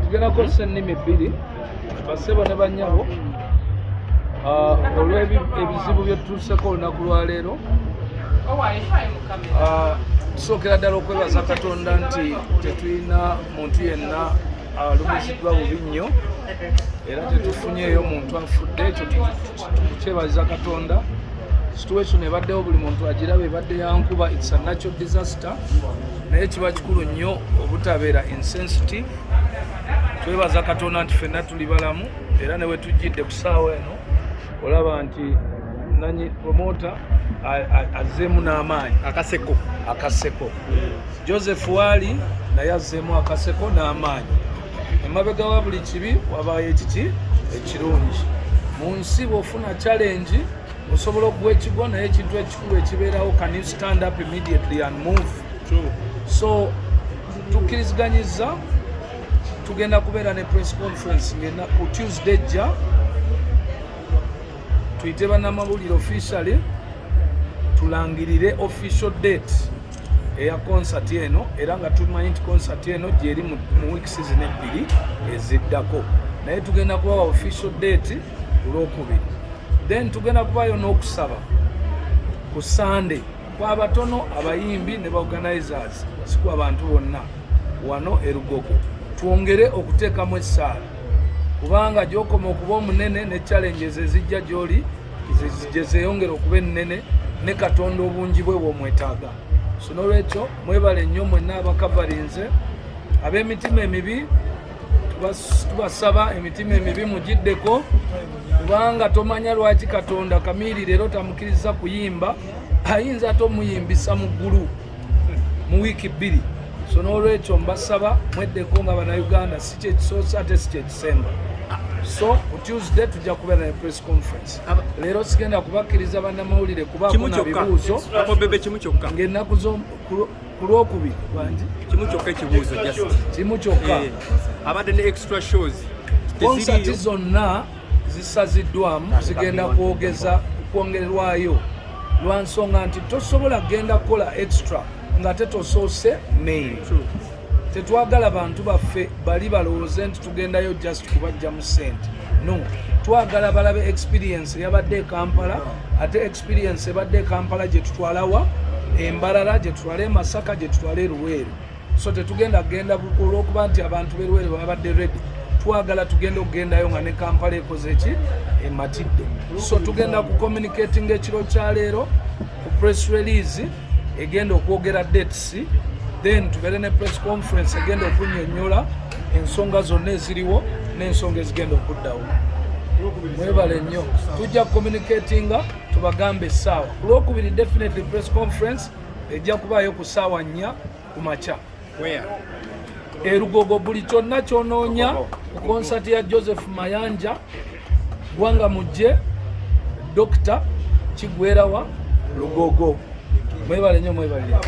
Tugenda kukozesa ennimi bbiri, bassebo ne bannyabo, olw'ebizibu bye tutuuseko olunaku lwaleero. Tusookera ddala okwebaza Katonda nti tetulina muntu yenna alumiziddwa bubi nnyo, era tetufunyeeyo muntu afudde. Ekyo tukyebaliza Katonda. Situation ebaddewo buli muntu agiraba, ebadde yankuba. It's a natural disaster, naye kiba kikulu nnyo obutabeera insensitive. Twebaza Katonda nti ffenna tuli balamu, era ne wetujjidde ku ssaawa eno olaba nti nanyi promoter azzeemu n'amaanyi. Akaseko. Akaseko. Joseph waali naye azzeemu akaseko n'amaanyi. Emabega wa buli kibi wabaayo ekiki ekirungi mu nsi. Bw'ofuna challenge, osobola okugwa ekigwa, naye ekintu ekikulu ekibeerawo, can you stand up immediately and move? So tukkiriziganyiza tugenda kubeera ne press conference ngena ku Tuesday ejja, tuyite bannamawulire officially, tulangirire official date eya concert eno, era nga tumanyi nti concert eno gyeri mu weeks zino 2 eziddako, naye tugenda kubawa official date ku Lwokubiri. Then tugenda kubayo n'okusaba ku Sunday kwabatono, abayimbi ne baorganizers, si ku abantu bonna wano e Lugogo, twongere okuteekamu essaala, kubanga gyokoma okuba omunene ne challenges ezijja gyoli gye zeeyongera okuba ennene, ne Katonda obungi bwe bwomwetaaga. So nolwekyo mwebale nnyo mwenna abakavarinze. Ab'emitima emibi, tubasaba emitima emibi mugiddeko, kubanga tomanya lwaki Katonda Kamiiri leero tamukkiriza kuyimba, ayinza ate omuyimbisa mu ggulu mu wiiki 2. So n'olwekyo mbasaba mweddeko nga Bannayuganda, si kyekisoose ate si kyekisemba. So ku Tuesday tujja kubeera ne press conference. Leero sigenda kubakkiriza bannamawulire kubaako Kimu na kyokka. bibuuzo. Apo Bebe, kimu kyokka. Ng'ennaku ku Lwokubiri bangi. Kimu kyokka ekibuuzo just. Kimu kyokka. Eh, abadde ne extra shows Konsati teziriyo. zonna zisaziddwamu, zigenda kwogeza kwongerwayo, lwa nsonga nti tosobola kugenda kukola extra nga tetosoose main. Tetwagala bantu baffe bali balowooze nti tugendayo just kubajjamu sente. No, twagala balabe experience eyabadde e Kampala, ate experience ebadde e Kampala gye tutwalawa embalala, gye tutwala e Masaka, gye tutwala e Luweero. So tetugenda kugenda olwokuba nti abantu b'e Luweero babadde ready. Twagala tugenda okugendayo nga ne Kampala ekoze eki ematidde. So tugenda ku communicating ekiro kya leero ku press release egenda okwogera dates, then tubeere ne press conference egenda okunnyonnyola ensonga zonna eziriwo n'ensonga ezigenda okuddawo. Mwebale nnyo. Tujja communicatinga, tubagambe essaawa. Ku Lwokubiri definitely press conference ejja kubaayo ku ssaawa 4 ku makya. Where? Erugogo. Buli kyonna kyonoonya ku konsati ya Joseph Mayanja Gwanga Mujje Dokita kigwerawa Lugogo. Mwebale nnyo, mwebalire.